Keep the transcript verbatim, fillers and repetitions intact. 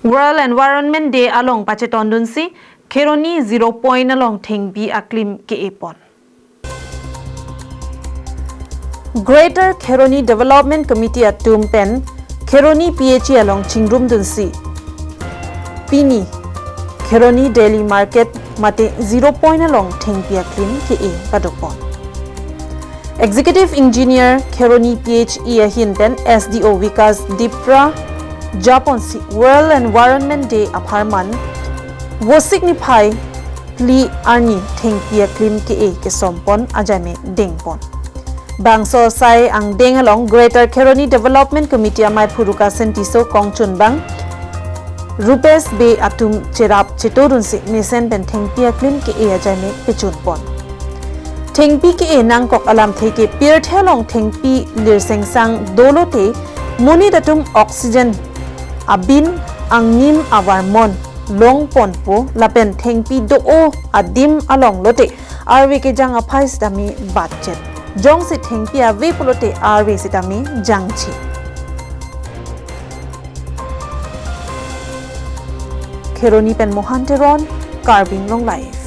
World Environment Day along pachetondunsi Kheroni Zero Point along thengpi aklim ke-epon. Greater Kheroni Development Committee atum pen Kheroni P H E along chingrumdunsi pini Kheroni Daily Market mate Zero Point along thengpi aklim ke-e padopon. Executive Engineer Kheroni P H E ahin pen S D O Vikas Dipra japonsi World Environment Day apharman Vosik niphai phli arni thengpi aklim ke-e kesompon ajame dengpon. Bangso asai angdeng along Greater Kheroni Development Committee amei Phuruka Sentiso kongchunbang Rupesh Bey atum cherap chetodunsi mesen pen thengpi aklim ke-e ajame pechunpon. Thengpi ke-e nangkok alamthe ke pirthe along thengpi lirsengsang dolote monit atum oxygen abin angnim avarmon longponpo lapen thengpi do-o adim along lote arve kejang aphai sitame batchet. Jongsi thengpi ave pulote arve sitame jangchi. Kheroni pen Mohan Teron, Karbi Anglong Live.